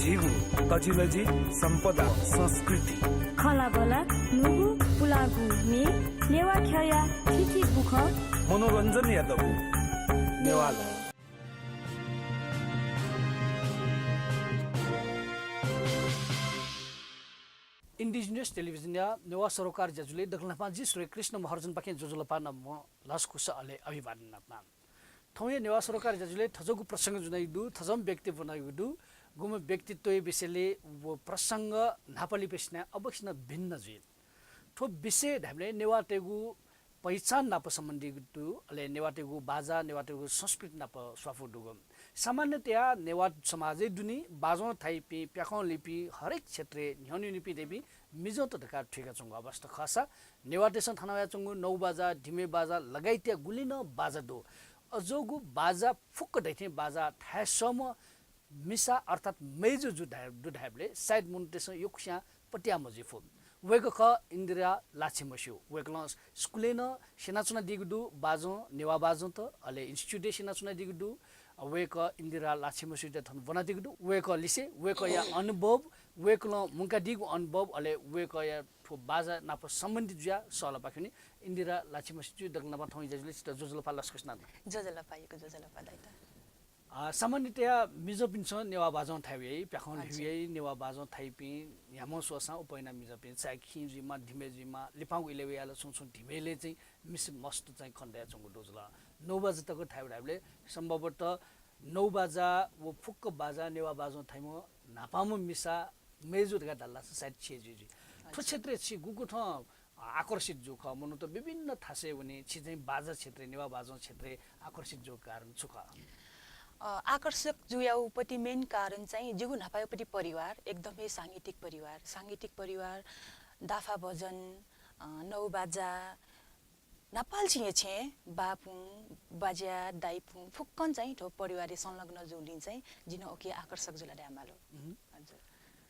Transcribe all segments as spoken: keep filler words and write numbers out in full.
झीगु तजिलजि, सम्पदा, संस्कृति, खँल्हाबल्हा, न्हूगु पुलांगु म्ये, नेवाः ख्यःया थीथी बुखँ, मनोरञ्जनया दबू नेवाः लः। Indigenous Television या नेवाः सरोकार ज्याझ्वलय् दकलय् न्हापां जि श्री कृष्ण महर्जनपाखें ज्वजलपा, नमः, लसकुस अले अभिवादन यानाच्वना। थौंया नेवाः सरोकार ज्याझ्वलय् थज्याःगु प्रसंग ज्वनादीगु दु, थज्याःम्ह व्यक्ति ब्वनादीगु दु, गुम्ह व्यक्तित्वया विषयलय् व प्रसंग न्हापालिपिसिनं अवश्य नं भिन्न जुइ। थ्व विषय धायेबलय् नेवाःतय्गु पहिचान नाप सम्बन्धी दु, अले नेवाःतय्गु बाजा, नेवाःतय्गु संस्कृति नाप स्वापू दुगु। सामान्यतया नेवाः समाजय् दुने बाजं थाइपिं, प्याखं ल्यूपिं, हरेक क्षेत्रय् न्ह्यःने वनीपिं धइपिं मिजंत धकाः थुइकाच्वंगु अवस्था खःसा, नेवाःतय्सं थाना वयाच्वंगु नौ बाजा, धिमे बाजा लगायतया गुलि नं बाजा दु। अज्याःगु बाजा फुक्क धइथें बाजा थाये सःम्ह मिसा अर्थात् मय्जु जु धाये, दु धायेबलय् सायद मनूतय्सं यक्वस्यां पत्याः मजुइफु। वय्कः खः इन्दिरा लाछेमस्यू। वय्कलं स्कुलय् नं स्यनाच्वनादीगु दु, बाजं, नेवाः बाजंत, अले institute-य् स्यनाच्वनादीगु दु। अ, वय्कः इन्दिरा लाछेमस्यूयात थन ब्वनादीगु दु। वय्कः लिसे, वय्कःया अनुभव, वय्कलं मुंकादीगु अनुभव, अले वय्कःया थ्व बाजा नाप सम्बन्धित जुयाः सःलापाखें वनी। इन्दिरा लाछेमस्यू, दकलय् न्हापां थौं ज्याझ्वलय् छितः ज्वजलपा, लसकुस यानाच्वना। ज्वजलपा, यक्व ज्वजलपा दाइता। अ, सामान्यतया मिजंपिन्सं नेवाः बाजं थाये वइ, प्याखं ल्ह्यू याइ, नेवाः बाजं थाइपिं न्ह्याम्ह स्वःसां अप्वः यानाः मिजंपिं, चाहे खिं जुइमा, धिमे जुइमा, लिपांगु इलय् वयाः ला छुं छुं धिमेलय् चाहिँ मिस मस्त चाहिँ खँ दयाच्वंगु दु जुल। नौ बाजा तक थाये वइ धायेबलय् सम्भवतः नौ बाजा व फुक्क बाजा नेवाः बाजं थाइम्ह न्हापांम्ह मिसा मय्जु धकाः धाल धाःसा सायद छि हे जुइ जुइ। थ्व क्षेत्रय् छि गुगु थें आकर्षित जू खः? मनूत विभिन्न थासय् वनी, छि चाहिँ बाजा क्षेत्रय्, नेवाः बाजं क्षेत्रय् आकर्षित जूगु कारण छु खः? अ, आकर्षक जुयागु पति main कारण चाहिँ जिगु न्हापायागु पति परिवार, एकदमै सांगीतिक परिवार। सांगीतिक परिवार, दाफा भजन, अ, नौ बाजा, न्हापालिसें हे छेँ बापुं, बाज्या, दाइपुं फुक्कं चाहिँ थ्व परिवारय् संलग्न जूगुलिं चाहिँ जि नं उकी आकर्षक जुल धायेमाल। हजुर।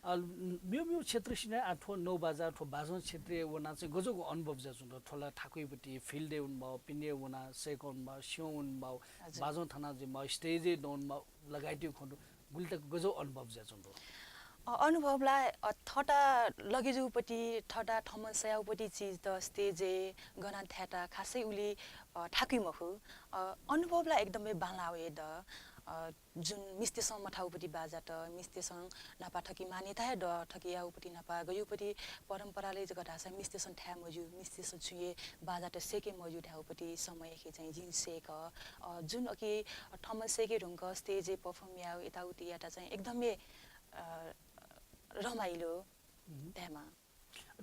अ, म्यू म्यू क्षेत्रसिनं आः थ्व नौ बाजा, थ्व बाजं क्षेत्रय् वनाः चाहिँ गज्याःगु अनुभव जुयाच्वंगु दु? थ्व ला थाकुइपति field-य् वनेमाः, पिनें वनाः सय्कः वनेमाः, स्यं वनेमाः, हजुर। बाजं थाना जुइमाः, stage-य् दँ वनेमाः लगायतया खँ दु, गुलि तक गज्याःगु अनुभव जुयाच्वंगु दु? अ, अनुभव ला, अ, थःत लगे जूपति, थःत थःम्हं सयाउपति चिज त stage-य् गन थायेत खासै उलि, अ, थाकुइ मखु। अ, अनुभव ला एकदमै बांलाः वये द। अ, जुन मिस्तय्सं मथाउपति बाजात, मिस्तय्सं न्हापा थकी मान्यता हे द, थकी याउपति न्हापा गज्याउपति परम्परालय् जक धाःसा मिस्तय्सं थाये मज्यू, मिस्तय्सं छुं हे बाजात सय्के मज्यू धाउपति समयखे चाहिँ जिं सय्कः। अ, जुन उकी थःम्हं सय्के धुंकः stage-य् perform याउ यताउति यात चाहिँ एकदमै, अ, रमाइलो धायेमाः।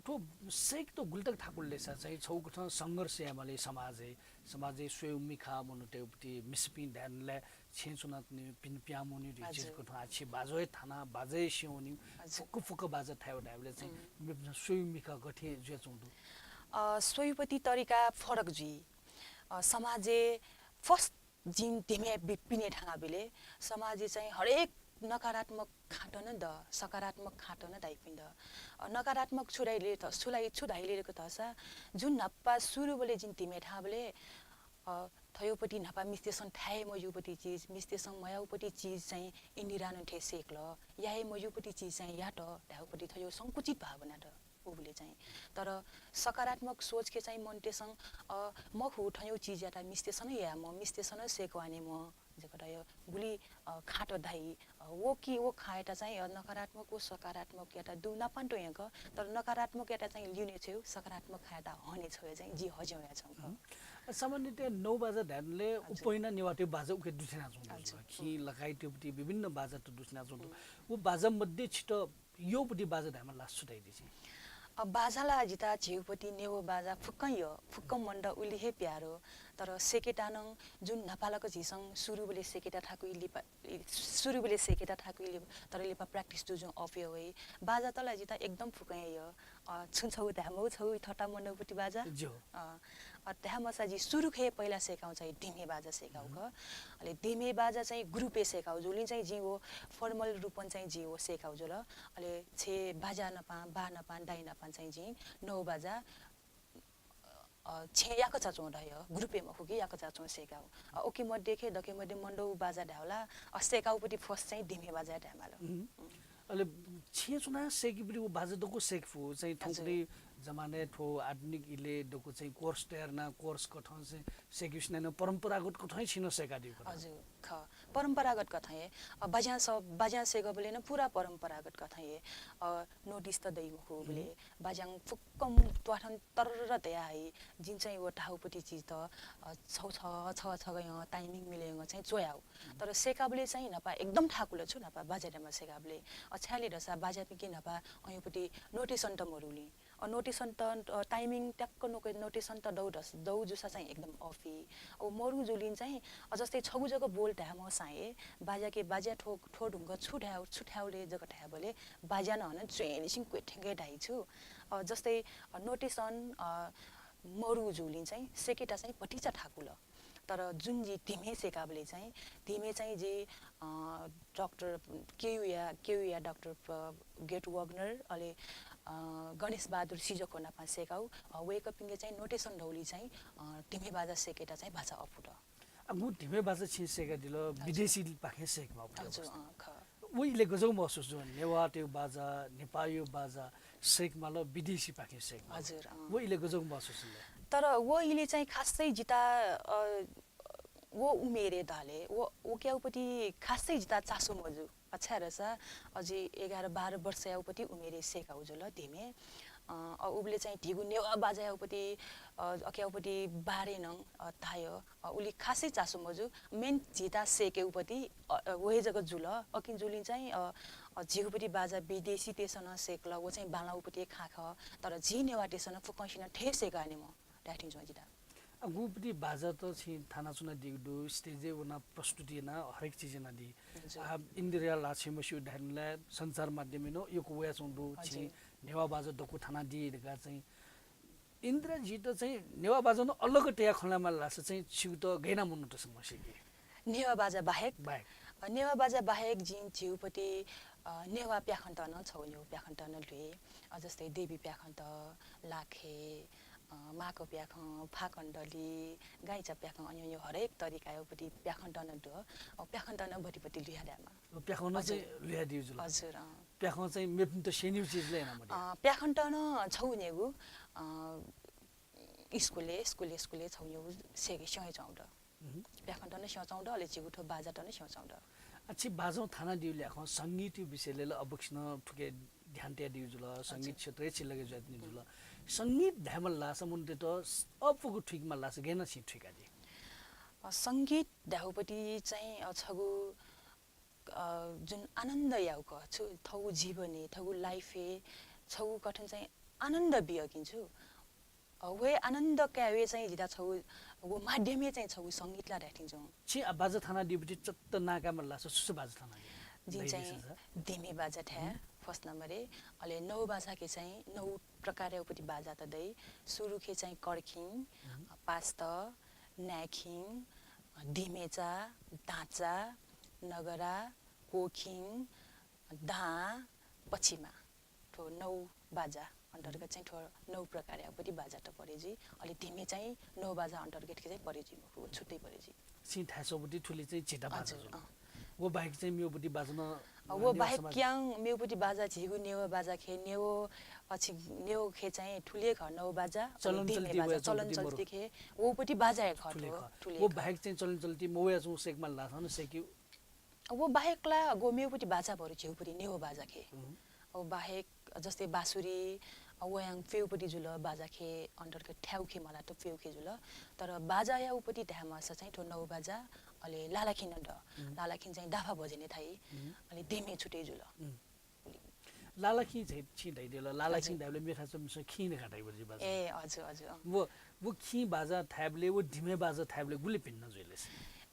थ्व सय्केत गुलि तक थाकुल धाःसा चाहिँ छगू कथं संघर्ष यायेमाली समाजय्, समाजय् स्वयेगु मिखा मनूतय्गुपति मिसापिं धायेधुन ला छेँय् च्वनाच्वनीपिं प्यां मनूतय्गु चिज कथं आः छि बाजं हे थाना, बाजं हे स्यं वनीगु, फुक्क फुक्क बाजा थाये वइ धायेबलय् चाहिँ मेपिन्सं स्वयेगु मिखा गथे जुयाच्वंगु दु? अ, स्वयेगुपति तरिका फरक जुइ। अ, समाजय् first जिं धिमे बि-, पिने थाहांबलय् समाजय् चाहिँ हरेक नकारात्मक खाँत नं द, सकारात्मक खाँत नं धाइपिं द। अ, नकारात्मक छु धाइले त, छु धाइ-, छु धाइले धकाः धाःसा, जुन न्हापा सुरुबलय् जिं धिमे थाहांबलय्, अ, थ्वयापति न्हापा मिस्तय्सं थाये मज्यूपति चिज, मिस्तय्सं मयाउपति चिज चाहिँ इन्दिरां नं थें सय्कल, याये मज्यूपति चिज चाहिँ यात धाउपति थ्वया संकुचित भावना द। उबलय् चाहिँ। तर सकारात्मक सोचखे चाहिँ मनूतय्सं, अ, मखु, थ्वयागु चिजयात मिस्तय्सं नं यायेमाः, मिस्तय्सं नं सय्कवानेमाः जक धयागु गुलि, अ, खाँत धाइ। अ, व कि व खाँयात चाहिँ, अ, नकारात्मक व सकारात्मकयात दु नापं तुं यंक, तर नकारात्मकयात चाहिँ ल्यूने छ्वयेगु, सकारात्मक खाँयात हःने छ्वयेगु चाहिँ जि हजं याच्वंगु खः। सामान्यतया नौ बाजा धायेधुनलय् उपहिना नेवाःतय्गु बाजा उकी दुथ्यानाच्वंगु दु। खिं लगायतयापति विभिन्न बाजात दुथ्यानाच्वंगु दु। व बाजा मध्ये छितः यःपति बाजा धायेमाल धाःसा छु धाइ छि? अ, बाजा ला जितः झीगुपति नेवाः बाजा फुक्कं यः, फुक्कं मनूत उलि हे प्यारो। तर सय्केत नं जुन न्हापालाक झीसं सुरुबलय् सय्केत थाकुइ लिपा, सुरुबलय् सय्केत थाकुइ लिपा, तर लिपा practice दु जुं अःपुइ वइ। बाजात ला जितः एकदम फुक्कं हे यः। अ, छुं छगू धायेमाःगु, छगू थःत मनूपति बाजा। अ, अ, धायेमाःसा जि सुरुखे पहिला सय्काउ चाहिँ धिमे बाजा सय्काउ खः। अले धिमे बाजा चाहिँ group-य् सय्काउ जुलिं चाहिँ जिं व formal रूपं चाहिँ जिं व सय्काउ जुल। अले छेँ बाज्या नापं, बा नापं, दाइ नापं चाहिँ जिं नौ बाजा, अ, छेँ याकःचा च्वं धयागु group-य् मखु कि याकःचा च्वं सय्काउ। अ, उकी मध्येखे दकले मध्ये मनूतय्गु बाजा धायेबलय्, अ, सय्काउपति first चाहिँ धिमे बाजा धायेमाल। अले छेँ च्वनाः सय्‌केबलय् व बाजा दक्व सय्‌के फु। चाहिँ हजुर। थौंकन्हय् जमानाय् थ्व आधुनिक इलय् दक्व चाहिँ course तयार यानाः course कथं चाहिँ सय्‌केगु सिनानं परम्परागत कथं हे छेँ नं सय्‌कादीगु खः। हजुर, खः। परम्परागत कथं हे, अ, बाज्यां स-, बाज्यां सय्‌केबलय् नं पूरा परम्परागत कथं हे, अ, notice त दइ मखु उबलय्। बाज्यां फुक्कं त्वाथं तरर तया हइ, जिं चाहिँ व धाउपति चिज त, अ, छौ छ, छ, छगयं timing मिलय् चाहिँ च्वयाउ। तर सय्‌काबलय् चाहिँ न्हापा एकदम थाकुल छु न्हापा बाज्या न्ह्याम्ह सय्‌काबलय्। अ, छाय्‌ले धसा बाज्यापिंके न्हापा अयंपति notation त मरुलिं। अ, notation त, अ, timing ट्याक्क नोके notation त दौ धस-, दौ जुसा चाहिँ एकदम अफि। अ, मरु जुलिं चाहिँ, अ, जस्तै छगू जक बोल धायेमाःसां हे, बाज्याके बाज्या थ्व, थ्व धुंक छु धाये, छु थायेबलय् जक धायेबलय्, बाज्या नं हानं च्वेंनिसिं क्वेथेंके धाइ छु। अ, जस्तै, अ, notation, अ, मरु जुलिं चाहिँ सय्‌केत चाहिँ भतिचा थाकुल। तर जुन जि धिमे सय्‌काबलय् चाहिँ, धिमे चाहिँ जि, अ, डाक्टर केयुया, केयुया डाक्टर प-, गेट वग्नर, अले, अ, गणेश बहादुर सिजोखो नापं सय्‌काउ, अ, वय्‌कःपिंके चाहिँ notation दौलिं चाहिँ, अ, धिमे बाजा सय्‌केत चाहिँ भाचा अपुत। अ, गु धिमे बाजा छिं सय्‌कादिल, हजुर। विदेशीपाखें सय्‌केमाःगु हजुर, अवस्था। अँ, खः। व इलय् गजब महसुस जुल, नेवाःतय् बाजा, नेपाःया बाजा सय्‌केमाल, विदेशीपाखें सय्‌केमाल। हजुर, अँ। व इलय् गजब महसुस जुल। तर व इलय् चाहिँ खासै जिता, अ, व उमेरय् धाले, व, व क्याउपति खासै जिता चासो मजू। अ, छाय्‌धाःसा अझ एघार बाह्र वर्षयाउपति उमेरय् सय्‌काउ जुल धिमे। अ, अ, उबलय् चाहिँ धिगु नेवाः बाजायाउपति, अ, अक्याउपति बारे नं, अ, धाय। अ, उलि खासै चासो मजू। Main झीता सय्‌केउपति, अ, अ, व हे जक जुल। अकिं जुलिं चाहिँ, अ, अ, झीगुपति बाजा विदेशीतय्‌सं नं सय्‌कल, व चाहिँ बांलाउपति खँ खः। तर झी नेवाःतय्‌सं नं फुक्कंसिनं थें सय्‌कानिम्ह धाये थें च्वं जिता। अ, गुपति बाजा त छिं थानाच्वनादीगु दु, stage-य् वनाः प्रस्तुति यानाः हरेक चिज यानादी। हजुर। आ, इन्द्रिया ला छिं मस्यू धायेनु ला, सञ्चार माध्यमय् नं यक्व वयाच्वंगु दु, हजुर। छिं नेवाः बाजा दक्व थानादी धकाः चाहिँ इन्द्रजित चाहिँ नेवाः बाजं अलग तयाः खँ ल्हायेमाल धाःसा चाहिँ छिगु त गय् यानाः मनूत संगमसिके? नेवाः बाजा बाहेक? बाहेक। अ, नेवाः बाजा बाहेक जिं झीउपति, अ, नेवाः प्याखंत नं छगू नेवाः प्याखंत नं ल्हुये। अ, जस्तै देवी प्याखंत, लाखे, अ, माकः प्याखं, फाकं दली, गाइचा प्याखं, अन्यो अन्यो हरेक तरिकाया उपति प्याखंत नं दु। अ, प्याखंत नं भतिभति ल्हुयाः धायेमाः। प्याखं नं हजुर। चाहिँ ल्हुयादीगु जुल। हजुर, अँ। प्याखं चाहिँ मेपिन्त स्यनीगु चिज ला याना मते। अँ, प्याखंत नं छगू न्यंगु, अँ, स्कुलय्, स्कुलय्, स्कुलय् छगू न्यंगु सेके स्यं हे च्वंगु दु। उहुँ। प्याखंत नं स्यं च्वंगु दु, अले झीगु थ्व बाजात नं स्यं च्वंगु दु। आ, छि बाजं थानादीगु ल्याखं संगीतया विषयलय् ला अबकसिनं थुके ध्यान तयादीगु जुल, संगीत हजुर। क्षेत्रय् छि लगे जुयादीगु जुल। संगीत धायेमाल धाःसा मनूतय्त अप्वः थुइकेमाल धाःसा गय् यानाः छिं थुइकादी? अ, संगीत धायेउपति चाहिँ, अ, छगू अ, जुन आनन्द याउ खः, छु, थःगु जीवनय्, थःगु life-य् छगू कथं चाहिँ आनन्द बियाकिं छु। अ, व हे आनन्द कायेगु चाहिँ जिता छगू, व माध्यमय् चाहिँ छगू संगीत ला धाये थें च्वं। छिं आ बाजा थानादीउपति चट्ट नां कायेमाल धाःसा छु छु बाजा थानादी? जिं चाहिँ धिमे बाजा थाये, first number-य्, अले नौ बाजाके चाहिँ नौ प्रकारया उपति बाजात दइ। सुरुके चाहिँ कर्खिं, पास्त, नाय्खिं, धिमेचा, दांचा, नगरा, कोखिं, दां, पछिमा। थ्व नौ बाजा अन्तर्गत चाहिँ थ्व नौ प्रकारया उपति बाजात परे जुइ। अले धिमे चाहिँ नौ बाजा अन्तर्गतके चाहिँ परे जुइ मखु, छुट्टै परे जुइ। छिं थाय् स्वःपति थुलि चाहिँ झिता बाजा हजुर, जुल। अँ। व बाहेक चाहिँ मेउपति बाजा नं अ, व बाहेक क्यां मेउपति बाजा झीगु नेवाः बाजाके नेवाः, अ, छि नेवाःके चाहिँ थुलि खः नौ बाजा, अले धिमे बाजा, चलन चल्तीके वउपति बाजा हे खः थुलि खः। व बाहेक चाहिँ चलन चल्ती मवयाच्वंगु सेकेमाल धाःसा नं सेके। व बाहेक ला गु मेउपति बाजा बरु झीउपति नेवाः बाजाके। व बाहेक जस्तै बाँसुरी, अ, वयां प्यउपति जुल, बाजाके अन्तर्गत थ्याउके मला त प्यउके जुल। तर बाजाया उपति धायेमाःसा चाहिँ थ्व नौ बाजा, अले लालाखिं नं द। लालाखिं चाहिँ दाफा भजनय् थाइ, अले धिमे छुट्टै जुल। लालाखिं चाहिँ छिं धयादिल, लालाखिं धायेबलय् मेथाय् च्वंपिन्सं खिं धकाः धाइ बरु जि बाजा। ए, हजुर, हजुर, अँ। व, व खिं बाजा थायेबलय्, व धिमे बाजा थायेबलय् गुलि भिन्न जुइ ले?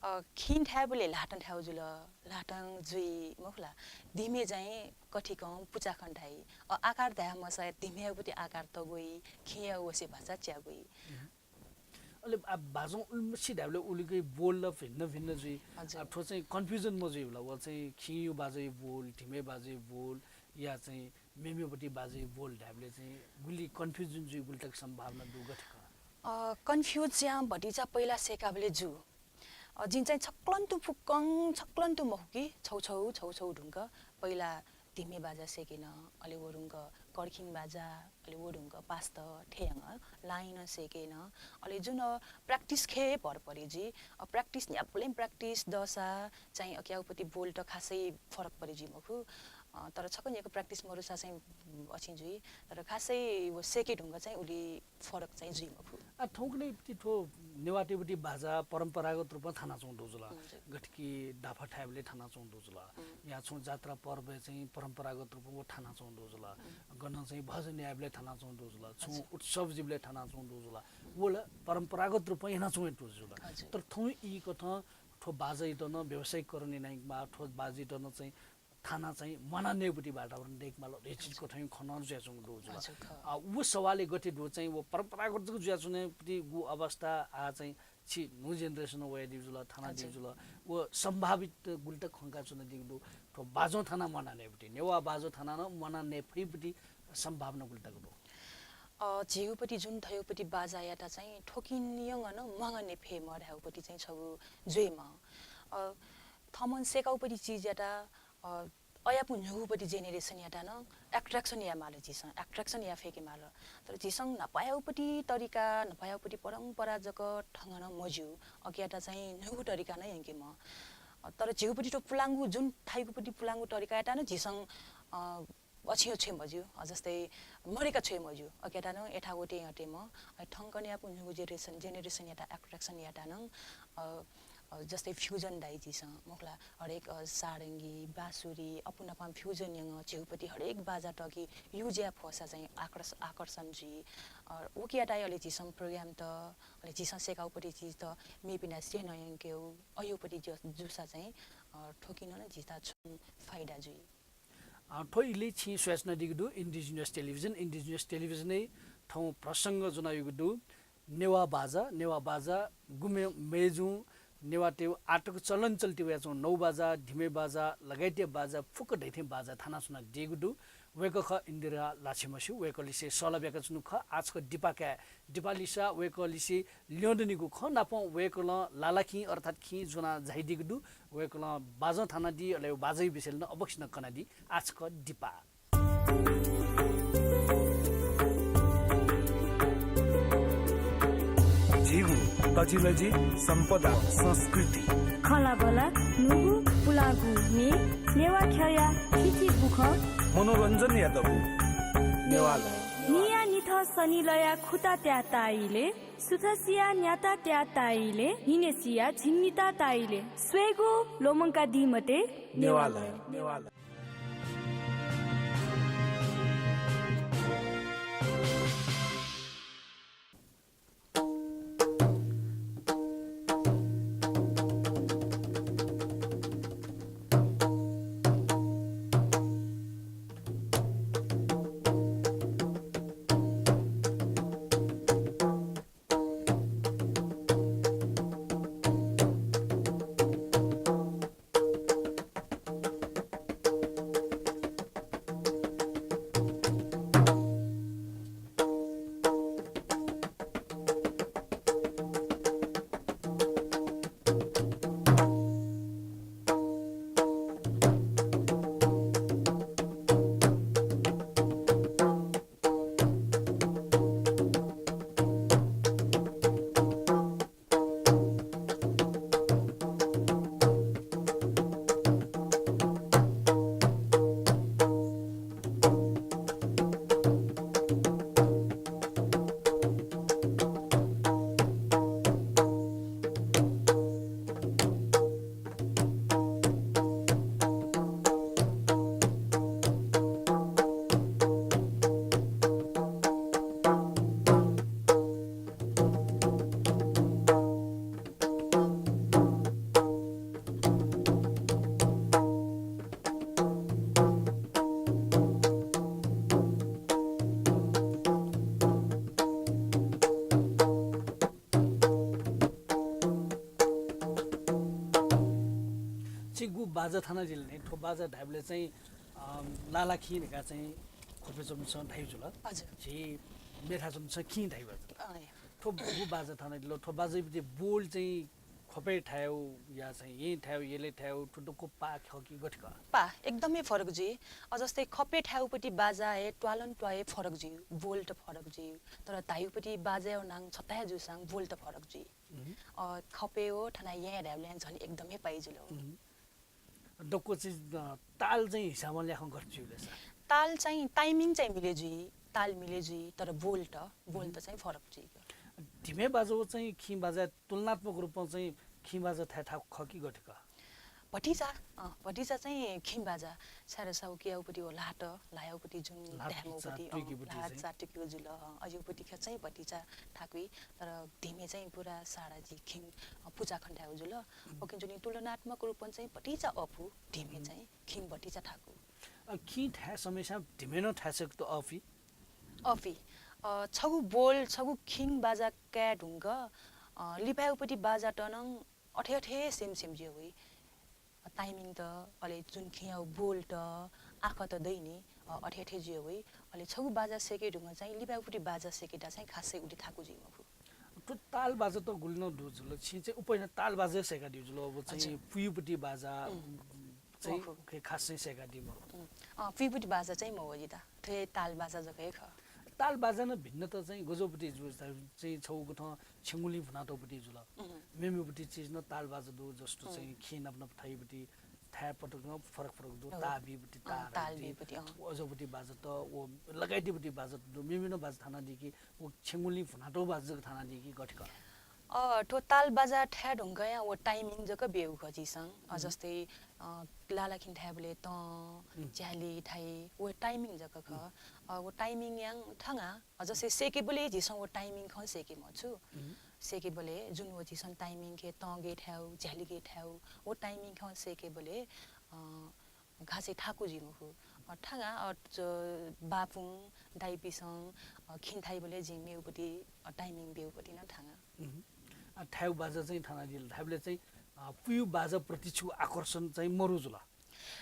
अ, खिं थायेबलय् ल्हातं थायेउ जुल, ल्हातं जुइ मखु ला। धिमे चाहिँ कथिकं पुचाखं धाइ। अ, आकार धायेमाःसा धिमेया उपति आकार तग्वइ, खिंया वसे भाचा च्याग्वइ। अले आ बाजं उलिमछि धायेबलय् उलिके बोल ला भिन्न भिन्न जुइ। हजुर। आ, थ्व चाहिँ confusion मजुइ होला, व चाहिँ खिंया बाजंया बोल, धिमे बाजंया बोल, या चाहिँ मेमेउपति बाजंया बोल धायेबलय् चाहिँ गुलि confusion जुइ, गुलि तक सम्भावना दु गथे खः? अ, confuse यां भतिचा पहिला सेकाबलय् जू। अ, जिं चाहिँ छक्लन्तु फुक्कं छक्लन्तु मखु कि छौ छौ, छौ छौ धुंक पहिला धिमे बाजा सेकेन, अले व धुंक कर्खिङ बाजा, अले व धुंक पास्त थें यानाः line सेकेन, अले जुन, अ, practice खे भर परे जुइ। अ, practice न्ह्याबलें practice दःसा चाहिँ अकियागुपति बोल त खासै फरक परे जुइ मखु। अ, तर छकः न्ह्याक practice मरुसा चाहिँ, उम्, अछिं जुइ। तर खासै व सेके धुंक चाहिँ उलि फरक चाहिँ जुइ मखु। आ, थौंकन्हय् पति थ्व नेवाःतय्‌पति बाजा परम्परागत रूपमा थानाच्वंगु दु जुल। हजुर। गथे कि दाफा थायेबलय् थानाच्वंगु दु जुल। हुँ। या छुं जात्रा पर्वय् चाहिँ परम्परागत रूपमा व थानाच्वंगु दु जुल। हुँ। गनं चाहिँ भजन यायेबलय् थानाच्वंगु दु जुल। छुं हजुर। उत्सव जुइबलय् थानाच्वंगु दु जुल। व ला परम्परागत रूपमा यानाच्वंगु दु जुल। हजुर। तर थौं ई कथं थ्व बाजायात नं व्यावसायिकरण यानाइक माः, थ्व बाजायात नं चाहिँ थाना चाहिँ म्वाना नयेपति वातावरण दयेक माल, हे चिज हजुर। कथं खँ नं जुयाच्वंगु दु जुल। हजुर, खः। आ, व सवालय् गथे दु चाहिँ व परम्परागत जक जुयाच्वनेपतिगु अवस्था आ चाहिँ छि न्हू generation वयादीगु जुल, थानादीगु हजुर। जुल, व सम्भावित गुलि तक खंकाच्वनादीगु दु, थ्व बाजं थाना म्वाना नयेपति, नेवाः बाजं थाना नं म्वाना नये फइपति सम्भावना गुलि तक दु? अ, झीगुपति जुन थ्वयागुपति बाजायात चाहिँ थ्वकिन्यंगनं म्वाना नये फयेमाः धायेगुपति चाहिँ छगू जुइमाः। अ, थःम्हं सेकागुपति चिजयात, अ, अयापु न्हूगुपति generation यात नं attraction याये माल झीसं, attraction याये फय्के माल। तर झीसं न्हापायागुपति तरिका, न्हापायागुपति परम्परा जक थंगनं मज्यू, अकियात चाहिँ न्हूगु तरिका नं यंके माः। अ, तर झीगुपति थ्व पुलांगु, जुन थाइगुपति पुलांगु तरिकायात नं झीसं, अ, अछिं छ्वये मज्यू, अ, जस्तै मदय्का छ्वये मज्यू, अकियात नं यथावतय् यंके माः। अ, थौंकन्हय्‌यापु न्हूगु generation, generation यात attraction यात नं, अ, अ, जस्तै fusion धाइ झीसं, मखु ला, हरेक, अ, सारंगी, बाँसुरी, अप्वः नापं fusion यंगः झीगुपति हरेक बाजात कि use याये फःसा चाहिँ आकर्ष-, आकर्षण जुइ। अ, उकियात अले झीसं program त, अले झीसं सेकागुपति चिज त मेपिन्त स्यने यंकेगु, अयागुपति जु-, जूसा चाहिँ, अ, थ्वकिनं नं झीत छुं फाइदा जुइ। अ, थ्व इलय् छिं स्वयाच्वनादीगु दु Indigenous Television, Indigenous Television-य् थौं प्रसंग ज्वनादीगु दु नेवाः बाजा, नेवाः बाजा गुम्ह मय्जुं नेवाःतय् आःतक चलन चल्ति वयाच्वंगु नौ बाजा, धिमे बाजा लगायतया बाजा फुक्क धइथें बाजा थानाच्वनादीगु दु। वय्कः खः इन्दिरा लाछेमस्यू, वय्कःलिसे सल्लाह बियाकाच्वनागु खः। आः छकः दिपा काये, दिपा लिसा वय्कःलिसे ल्यं दनिगु खँ नापं वय्कलं लालाखिं अर्थात् खिं ज्वना झायादीगु दु। वय्कलं बाजं थानादी, अले बाजंया विषयलय् नं अवश्य नं कनादी। आः छकः दिपा। झीगु तजिलजि सम्पदा संस्कृति। खँल्हाबल्हा न्हूगु पुलांगु म्ये, नेवाः ख्यःया थीथी बुखँ। मनोरञ्जनया दबू नेवालय। निया निथं सनि लयाः खुता त्याः ताः इलय्, सुथसिया न्याता त्याः ताः इलय्, न्हिनय्सिया झिंनिता ताः इलय् स्वयेगु ल्वःमंकादी मते। नेवालय, नेवालय। छिं गु बाजा थानादिल नि, थ्व बाजा धाइबलय् चाहिँ, अ, लालाखिं धकाः चाहिँ ख्वपय् च्वंपिन्सं धाइ जुल। हजुर। झी मेथाय् च्वंपिन्सं खिं धाइ जुल। अँ, या। थ्व गु बाजा थानादिल, थ्व बाजायापति बोल चाहिँ खपय् थायेगु या चाहिँ येँ थायेगु, यलय् थायेगु थ्व दक्व पाः खः कि गथे खः? पाः एकदमै फरक जुइ। अ, जस्तै खपय् थायेगुपट्टि बाजा हे त्वालं त्वाःया फरक जुइ, बोल्ट फरक जुइ। तर धाइगुपट्टि बाजाया नां छता हे जूसां बोल्ट फरक जुइ। अ, खपय् व थना येँ धायेबलय् झन एकदमै पाइ जुल। दक्व चाहिँ, अ, ताल चाहिँ हिसाबं ल्याखं गथे जुइ ले सर? ताल चाहिँ, timing चाहिँ मिले जुइ, ताल मिले जुइ, तर बोल्ट, बोल्ट चाहिँ फरक जुइ। धिमे बाजा व चाहिँ खिं बाजा तुलनात्मक रूपमा चाहिँ खिं बाजा थाय् थाकु खः कि गथे खः? भतिचा, अँ, भतिचा चाहिँ खिं बाजा, छाय् धाःसा उकियागुपट्टि व ल्हात, ल्हायागुपट्टि जुन ल्हात धायेमाःगुपट्टि, चातुइकीपट्टि ल्हात चाहिँ। चातुइकीगु जुल, अँ, अज्याःगुपट्टि खे चाहिँ भतिचा थाकुइ, तर धिमे चाहिँ पुरा सारा जि खिं, अँ, पुचा खन थायेगु जुल। उकिं जुनि तुलनात्मक रूपं चाहिँ भतिचा अःपु, धिमे चाहिँ खिं भतिचा थाकु। अ, खिं थाय् समय्‌सां धिमे नं थाय् सकत अःपु? अःपु। अ, छगू बोल, छगू खिं बाजा काये धुंक, अ, लिपायागुपट्टि बाजात नं अथे अथे सेम सेम जुइ वइ। अ, timing त, अले जुन खिंयागु बोल्ट, आखत दइ नि, अ, अथे अथे जुइ वइ। अले छगू बाजा सेके धुंक चाहिँ लिपायागुपट्टि बाजा सेकेत चाहिँ खासै उलि थाकु जुइ मखु। थ्व ताल बाजा त गुलि नं दु जुल, छिं चाहिँ उपय् नं ताल बाजा सेकादिउ जुल, अब चाहिँ पुयुपट्टि बाजा चाहिँ उखे खास चाहिँ सेकादी मरु। अँ, पुयुपट्टि बाजा चाहिँ मवः जिता, थ्व ताल बाजा जक हे खः। ताल बाजा नं भिन्नता चाहिँ गज्याःपट्टि जु चाहिँ छगू कथं छेंगुलिं भुनातःपट्टि जुल। मेमेपट्टि चिज नं ताल बाजा दु, जस्तो चाहिँ खिं नाप नाप थाइपट्टि थाय् पटक नं फरक फरक दु, ता बीपट्टि, ता ताल बीपट्टि, अँ। अज्याःपट्टि बाजा त, व लगायतीपट्टि बाजा त दु, मेमे नं बाजा थानादी कि, व छेंगुलिं भुनातः बाजा जक थानादी कि गथे खः? अ, थ्व ताल बाजा थाय् धुंकया व timing जक बेउ खः झीसं। अ, जस्तै, अ, लालाखिं थाय्‌बलय् तं, झ्याली थाइ, व timing जक खः। अ, व timing यां थंगा, अ, जस्तै सेकेबलय् झीसं व timing खँ सेके मछु। सेकेबलय् जुन व झीसं timing खे तं गे थाय्‌उ, झ्याली गे थाय्‌उ, व timing खँ सेकेबलय्, अ, खासै थाकु जुइ मखु। अ, थंगा, अ, बापुं, दाइपिसं, अ, खिं थाइबलय् जिं मेउपट्टि, अ, timing बेउपट्टि नं थंगा। आ, थाय्‌उ बाजा चाहिँ थानादिल, थाय्‌बलय् चाहिँ, आ, पुयु बाजा प्रति छु आकर्षण चाहिँ मरु जुल?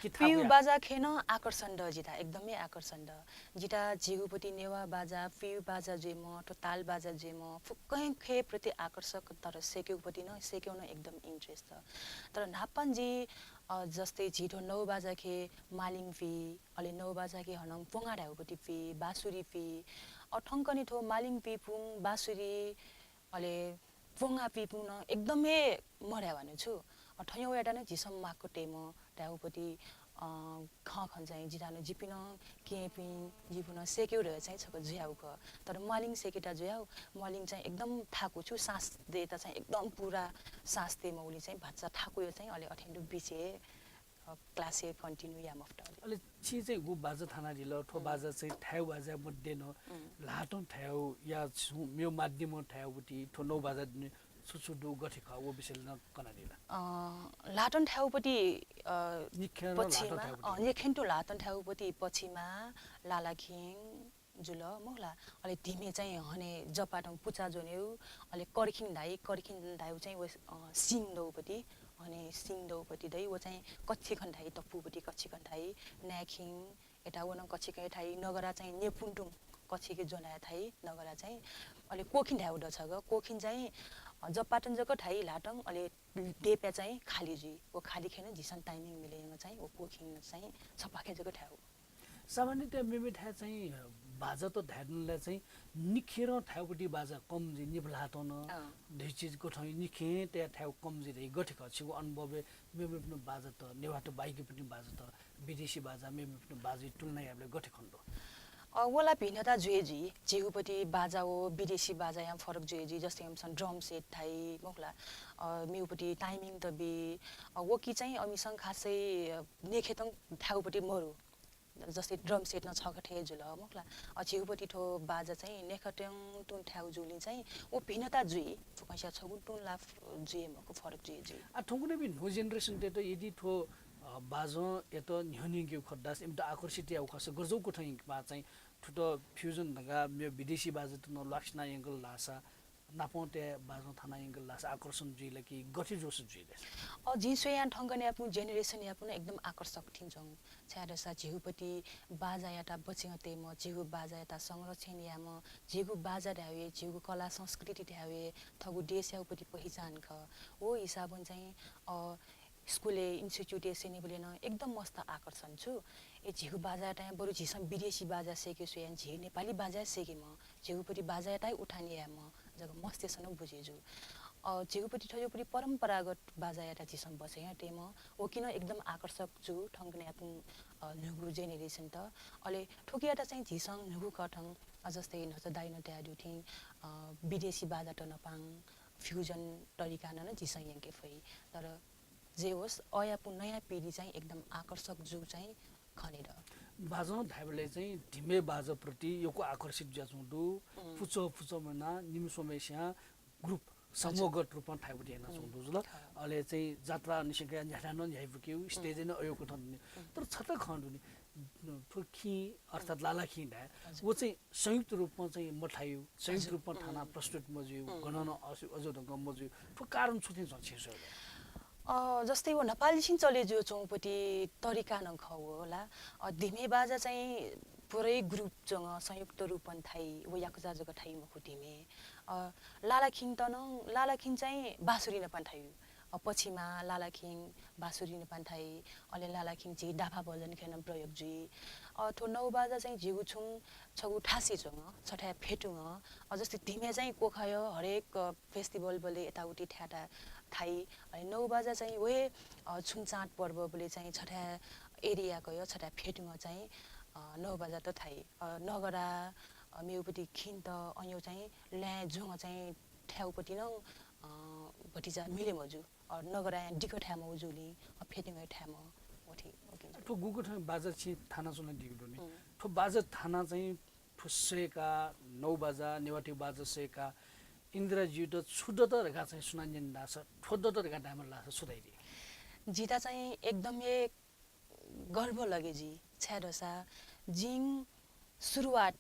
कि थाकु पुयु या? बाजा खे नं आकर्षण द जिता, एकदमै आकर्षण द। जिता झीगुपट्टि नेवाः बाजा, पुयु बाजा जुइम, थ्व ताल बाजा जुइम, फुक्कं खे प्रति आकर्षक, तर सेकेउपट्टि नं, सेकेउ नं एकदम interest द। तर न्हापां जि, अ, जस्तै झी थ्व नौ बाजा खे मालिङ पि, अले नौ बाजा खे हनं पोंगा धाय्‌उपट्टि पि, बाँसुरी पि, अ, थौंकन्हय् थ्व मालिङ पिपुं, बाँसुरी, अले पोंगा पिपुं नं एकदमै मधाय् वानु छु। अ, थौंया वयात नं झीसं माक्व तयेम धाय्‌उपट्टि, अ, खँ खँ चाहिँ जिता नं जिपिं नं केहेँपिं जिपिं नं सेकेउ धयाः चाहिँ छकः जुयाउ खः। तर मालिङ सेकेत जुयाउ, मालिङ चाहिँ एकदम थाकु छु, साँस देत चाहिँ एकदम पुरा साँस देम उलि चाहिँ भाचा थाकुयो चाहिँ अले अथेंदु बिचे, अ, class हे continue या मफुत अले। अले छिं चाहिँ गु बाजा थानादिल, थ्व बाजा चाहिँ थाय्‌उ बाजा मध्ये नं ल्हातं थाय्‌उ या छुं मेउ माध्यमं थाय्‌उपट्टि थ्व नौ बाजा दुने छु छु दु गथे खः व विषयले नं कनादिल। अ, ल्हातं थाय्‌उपट्टि, अ, निखें नं पछिमा, ल्हातं थाय्‌उपट्टि। अ, निखें तुं ल्हातं थाय्‌उपट्टि पछिमा लालाखिं जुल मखुला। अले धिमे चाहिँ हने जपातं पुचा ज्वनेउ, अले कर्खिं धाइ, कर्खिं धाइउ चाहिँ व, अ, सिं दौपट्टि, हने सिं दौपट्टि दइ, व चाहिँ कच्छि खन धाइ, तपुपट्टि कच्छि खन धाइ, नाय्‌खिं, एता व नं कच्छि खन थाइ, नगरा चाहिँ नेपुं तुं कच्छि के ज्वनाया थाइ, नगरा चाहिँ, अले कोखिं धाइउ द छगः, कोखिं चाहिँ, अ, जपातं जक थाइ ल्हातं, अले देप्या चाहिँ खाली जुइ, व खाली खे नं झीसं timing मिले यंग चाहिँ व कोखिं नं चाहिँ छपाखे जक थाय्‌उ। सामान्यतया मेमेथाय् चाहिँ बाजा त धायेधुनला चाहिँ निखेरं थाय्‌उपट्टि बाजा कम जुइ, निप ल्हातं नं धइ चिज कथं निखें तया थाय्‌उ कम जुइ धइ गथे खः? छिगु अनुभवय् मेमेपिनि बाजा त, नेवाःत बाइकिपिनि बाजा त, विदेशी बाजा मेमेपिनि बाजा तुलना याबलय् गथे खने दु? अ, वला भिन्नता जुइ जुइ। झीगुपट्टि बाजा व विदेशी बाजायां फरक जुइ जुइ। जस्तै अमिसं drum set थाइ मखुला, अ, मेउपट्टि timing त बी, अ, व कि चाहिँ अमिसं खासै, अ, नेखेतं थाय्‌उपट्टि मरु। जस्तै drum set नं छगथे जुल मखुला। अ, झीगुपट्टि थ्व बाजा चाहिँ नेखेतं तुं थाय्‌उ जूलिं चाहिँ व भिन्नता जुइ। फुकंसिया छगू तुं लाफ जुइ मखु, फरक जुइ जुइ। आ, थौंकन्हय्‌पिं न्हू generation तय्‌त यदि थ्व, अ, बाजं एत न्ह्यःने यंकेगु खःसा, इमित आकर्षित याउ खःसा, गज्याःगु कथं यंकेमाः चाहिँ थुत fusion धकाः मेउ विदेशी बाजात नं ल्वाकसिना यंकल धाःसा, नापं तया बाजं थाना यंकल धाःसा आकर्षण जुइ ला कि गथे जूसा जुइ ला? अ, जिं स्वयां थौंकन्हय्‌यापुं generation-यापुं नं एकदम आकर्षक थें च्वं। छाय्‌धाःसा झीगुपति बाजायात बचय् तयेम्ह, झीगु बाजायात संरक्षण यायेम्ह, झीगु बाजा धायेवं, झीगु कला संस्कृति धायेवं, थःगु देशयागुपति पहिचान खः। व हिसाबं चाहिँ, अ, स्कुलय्, institute-य् स्यनीबलय् नं एकदम मस्त आकर्षण छु। ए, झीगु बाजायात बरु झीसं विदेशी बाजा सय्‌के स्वयां झी नेपाली बाजा सय्‌केम्ह, झीगुपति बाजायात उठान यायेम्ह जक मस्तय्‌सं नं बुझे जू। अ, झीगुपति थज्याःगुपति परम्परागत बाजायात झीसं बचय् तयेम्ह, व कि नं एकदम आकर्षक जू थौंकन्हय्‌यापुं, अ, न्हूगु generation-त। अले थुकियात चाहिँ झीसं न्हूगु कथं, अ, जस्तै न्हाचः दाइनं धयादीगु थें, अ, विदेशी बाजात नपां, fusion तरिकां नं झीसं यंके फइ। तर जे होस्, अयापुं नयाँ पिढी चाहिँ एकदम आकर्षक जू चाहिँ खने दु। बाजं धायेबलय् चाहिँ धिमे बाजाप्रति यक्व आकर्षित जुयाच्वंगु दु। उम्। पुचः पुचः मना, निम्ह स्वम्हस्यां group, हजुर। समूहगत रूपं थायेगु यानाच्वंगु दु जुल। हजुर। अले चाहिँ जात्रा निसें कयाः न्ह्याथाय् नं न्ह्याइपुकेगु, stage-य् नं अय्‌कथं दु नि। उम्। तर छता खँ दु नि, थ्व खिं अर्थात् लालाखिं धाये, हजुर। व चाहिँ संयुक्त रूपमा चाहिँ मथायु, संयुक्त हजुर। रूपमा थाना उम्। प्रस्तुत मजुयु, उम्। गणना अजो धंक मजुयु, थ्व कारण छु थें च्वं छिं स्वयेबलय्? अ, जस्तै व नेपालीसिं चले जुयाच्वंगुपति तरिका नं खः व ला। अ, धिमे बाजा चाहिँ पुरै group च्वं, संयुक्त रूपं थाइ, व याकुजा जक थाइ मखु धिमे। अ, लालाखिं त नं, लालाखिं चाहिँ बाँसुरी नापं थायु। अ, पछिमा लालाखिं बाँसुरी नापं थाइ, अले लालाखिं झी दाफा भजन खँय् नं प्रयोग जुइ। अ, थ्व नौ बाजा चाहिँ झीगु छुं छगू थासय् च्वं, छथाय् फ्यतुं। अ, जस्तै धिमे चाहिँ क्वखाय् हरेक, अ, festival बलय् यताउति थाय्‌थाय् थाइ। अले नौ बाजा चाहिँ व हे, अ, छुं चाडपर्व बलय् चाहिँ छथाय् area कयाः छथाय् फ्यतुं चाहिँ, अ, नौ बाजा त थाइ। अ, नगरा, अ, मेगुपति खिन्त, अय्‌नं चाहिँ लँय् ज्वं चाहिँ थायेगुपति नं, अ, भतिचा मिले मजू। अ, नगरां दिक थायेमाःगु जूलिं, अ, फ्यतुं थायेमाः, व थें, व थें। थ्व गुकथं बाजा छिं थानाच्वनादीगु दु नि। उम्। थ्व बाजा थाना चाहिँ थ्व सय्‌का, नौ बाजा, नेवाःतय् बाजा सय्‌का, इन्दिराजुयात छु दत धकाः चाहिँ सुनां न्यन धाःसा, थ्व दत धकाः धायेमाल धाःसा छु धाइ दी? जितः चाहिँ एकदम हे गर्व लगे जुइ, छाय्‌धाःसा जिं सुरुवात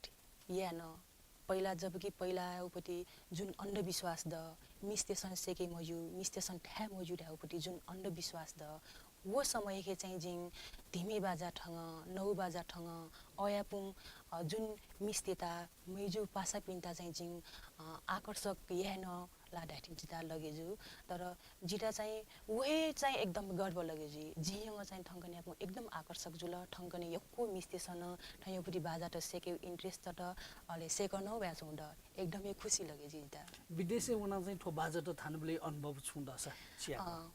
याना, पहिला जबकि पहिला उपति जुन अन्धविश्वास द, मिस्तय्‌सं सय्‌के मज्यू, मिस्तय्‌सं थाये मज्यू धायेगुपति जुन अन्धविश्वास द, व समयखे चाहिँ जिं धिमे बाजा थंगः, नौ बाजा थंगः, अयापुं, अ, जुन मिस्तय्‌त, मय्‌जु पासापिन्त चाहिँ जिं, अ, आकर्षक यायेन ला धाइथिं जितः लगे जू। तर जितः चाहिँ व हे चाहिँ एकदम गर्व लगे जुइ। जिं यंगः चाहिँ थौंकन्हय्‌यापुं एकदम आकर्षक जुल। थौंकन्हय् यक्व मिस्तय्‌सं थौंयागुपति बाजात सय्‌केगु interest दत, अले सय्‌कं नं वयाच्वंगु दु। एकदम हे खुसी लगे जुइ जितः। विदेशय् वनाः चाहिँ थ्व बाजात थानाबलय् अनुभव छुं दःसा छिया? अ,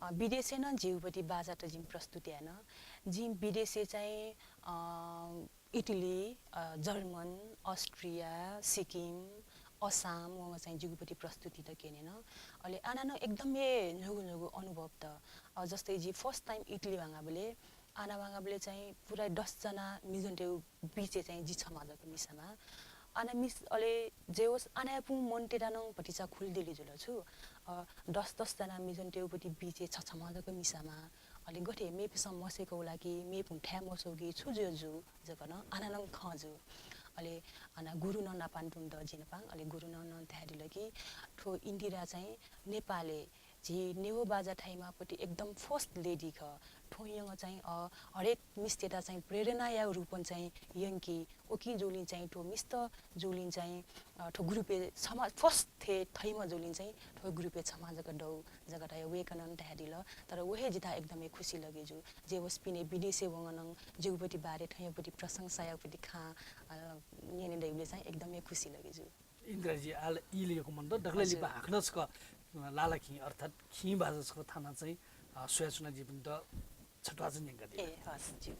अ, विदेशय् नं जिगुपति बाजात जिं प्रस्तुत याना। जिं विदेशय् चाहिँ, अ, इटली, अ, जर्मन, अष्ट्रिया, सिक्किम, असाम वंगः चाहिँ जिगुपति प्रस्तुति त क्यनेन। अले आना नं एकदम हे न्हूगु न्हूगु अनुभव त। अ, जस्तै जि first time इटली वांगाबलय्, आना वांगाबलय् चाहिँ पुरा दस जना मिजनतय्‌गु बीचय् चाहिँ जि छम्ह जक मिसाम्ह। आना मिस, अले जे होस् आनायापुं मनूतय्‌त नं भतिचा खुल्दली जुल छु। अ, दस दस जना मिजनतय्‌गुपति बीचय् छ छम्ह जक मिसाम्ह। अले गथे मेपिसं मसय्‌कू ला कि मेपुं थाये मसःगु कि छु जुया जू जक नं आना नं खँ जू। अले आना गुरु नं नापं तुं द जिनापं, अले गुरुनं नं धयादिल कि थ्व इन्दिरा चाहिँ नेपालय् झी नेवाः बाजा थाइमाःपति एकदम first lady खः। थ्वं यंगः चाहिँ, अ, हरेक मिस्तय्‌त चाहिँ प्रेरणाया रूपं चाहिँ यंकी। उकिं जूलिं चाहिँ थ्व मिस्त जूलिं चाहिँ, अ, थ्व group-य् छम्ह first थें थाइम्ह जूलिं चाहिँ थ्व group-य् छम्ह जक दु जक धयाः वय्‌कलं धयादिल। तर व हे जितः एकदम हे खुसी लगे जू। जे होस् पिने विदेशय् वंगः नं जिगुपति बारे थौंयागुपति प्रशंसायागुपति खँ, अ, न्यने दइबलय् चाहिँ एकदम हे खुसी लगे जू। इन्दिराजी, आः ला इलय् यक्व मन्त, दकलय् हजुर। लिपा हाकनं छकः, अ, लालाखिं अर्थात् खिं बाजा छकः थानाः चाहिँ, अ, स्वयाच्वनादीपिन्त छत्वाःचा न्यंकादी। ए, हस्, ज्यू।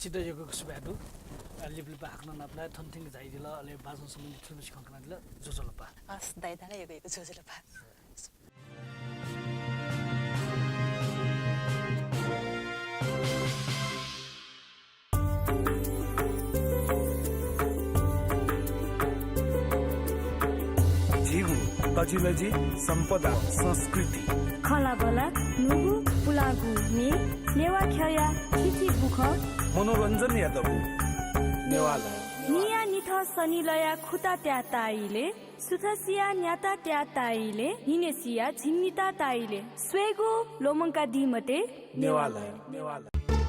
छित यक्व यक्व सुभाय् दु। अ, लिपा लिपा हाकनं नापलाये, थन थ्यंक झायादिल, अले बाजं सम्बन्धी थुलिमछि खँ कनादिल, ज्वजलपा। हस्, दाइ, दाइ, यक्व यक्व ज्वजलपा। झीगु तजिलजि, सम्पदा, संस्कृति। खँल्हाबल्हा, न्हूगु पुलांगु म्ये, नेवाः ख्यःया थीथी बुखँ। मनोरञ्जनया दबू नेवालय। न्हिया निथं सनिलया खुता त्याः ताइले, सुथसिया न्याता त्याः ताइले, न्हिनेसिया झिंनिता ताइले। स्वयेगु ल्वःमंकादी मते। नेवालय।